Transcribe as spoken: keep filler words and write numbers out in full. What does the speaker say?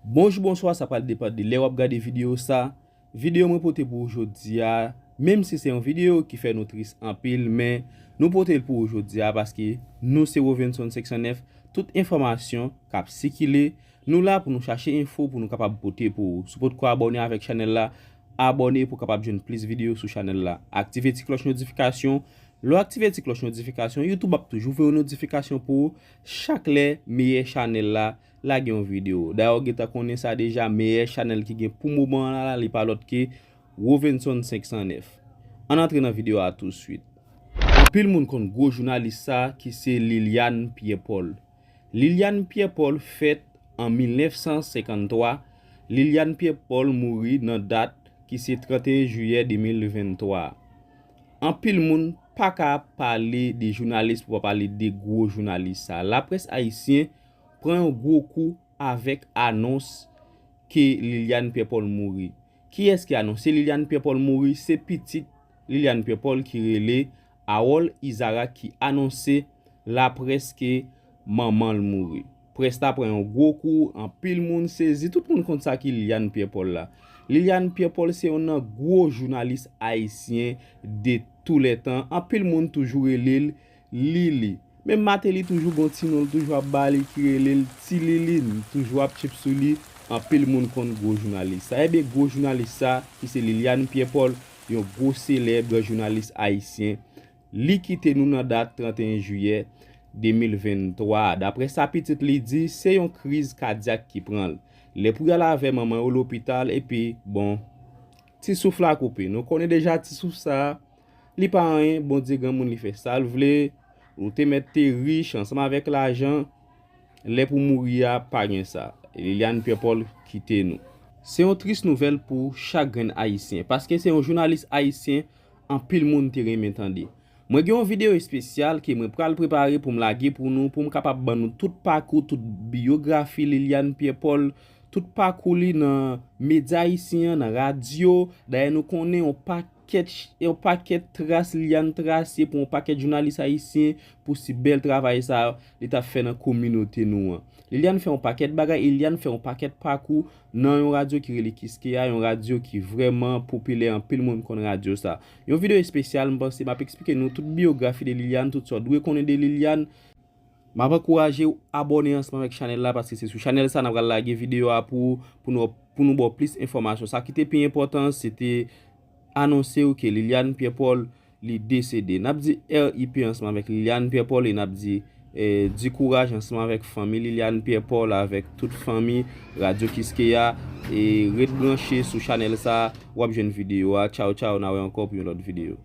Bonjou, bonswa, sa pral depann de lè w ap gade videyo sa. Videyo mwen pote pou ou jodi a, menm si se yon videyo ki fè nou tris anpil, men nou pote l pou ou jodi a paske nou se Rovenson senk san nèf. Tout enfòmasyon k ap sikile, nou la pou nou chache enfo pou nou kapab pote pou ou. Si w potko abòne avèk chanèl la, abòne pou w kapab jwenn plis videyo sou chanèl la. Aktive ti klòch notifikasyon. Lè w aktive ti klòch notifikasyon, YouTube ap toujou voye yon notifikasyon pou ou chak lè meyè chanèl la lage yon videyo. Dayè, w gentan konnen sa deja, meyè chanèl ki gen pou moman an la, li pa lòt ke Rovenson senk san nèf. Ann antre nan videyo a touswit. Anpil moun konn gwo jounalis sa ki se Liliane Pierre Paul. Liliane Pierre Paul fèt an mil nèf san senkann twa. Liliane Pierre Paul mouri nan dat ki se trannteyen jiyè de mil venntwa. Anpil moun pa ka pale de jounalis pou pa pale de gwo jounalis sa. Laprès ayisyen pran yon gwo kou avèk anons ke Liliane Pierre Paul mouri. Kiyès ki anonse Liliane Pierre Paul mouri? Se pitit Liliane Pierre Paul ki rele Harold Isaac ki anonse laprès ke manman l mouri. Près la pran yon gwo kou, anpil moun sezi, tout moun konn sa ki Liliane Pierre Paul la. Liliane Pierre Paul se youn nan gwo jounalis ayisyen de tou lè tan. Anpil moun toujou rele l Lili. Menm Martelly toujou gon ti non l toujou ap ba li ki rele l Ti Lili, m toujou ap tchip sou li. Anpil moun konn gwo jounalis sa. Ebyen, gwo jounalis sa, ki se Liliane Pierre Paul, yon gwo selèb jounalis ayisyen, li kite nou nan dat trannteyen jiyè de mil venntwa. Daprè sa pitit li di, se yon kriz kadyak ki pran l. Lè pou y al avè manman yo lopital, epi, bon, ti souf la koupe. Nou konnen deja ti souf sa a, li pa anyen, Bondye granmoun, li fè sa l vle. Ou te mèt te rich ansanm avèk lajan, lè pou mouri a pa gen sa. Liliane Pierre Paul kite nou. Se yon tris nouvèl pou chak grenn ayisyen, paske se yon jounalis ayisyen anpil moun te renmen tande. Mwen gen yon videyo espesyal ke mwen pral prepare pou m lage pou nou, pou m kapab ban nou tout pakou, tout biyografi Liliane Pierre Paul, tout pakou li nan medya ayisyen an, nan radyo. Dayè, nou konnen yon pakèt, yon pakèt tras Liliane trase pou yon pakèt jounalis ayisyen pou si bèl travay sa li t ap fè nan kominote nou an. Liliane fè yon pakèt bagay, Liliane fè yon pakèt pakou nan yon radyo ki rele Kiskeya, yon radyo ki vrèman popilè, anpil moun konn radyo sa. Yon videyo espesyal, m panse m ap eksplike nou tout biyografi de Liliane, tout sa w dwe konnen de Liliane. M ap ankouraje w abòne ansanm avèk chanèl la, paske se sou chanèl sa n ap pral lage videyo a pou, pou nou, pou nou ba w plis enfòmasyon. Sa ki te pi enpòtan, se te anonse w ke Liliane Pierre Paul, li desede. N ap di R I P ansanm avèk Liliane Pierre Paul e n ap di, eh, di kouraj ansanm avèk fanmi Liliane Pierre Paul, avèk tout fanmi Radyo Kiskeya. E ret branche sou chanèl sa, w ap jwenn videyo a. Tchaw, tchaw, n a wè ankò pou yon lòt videyo.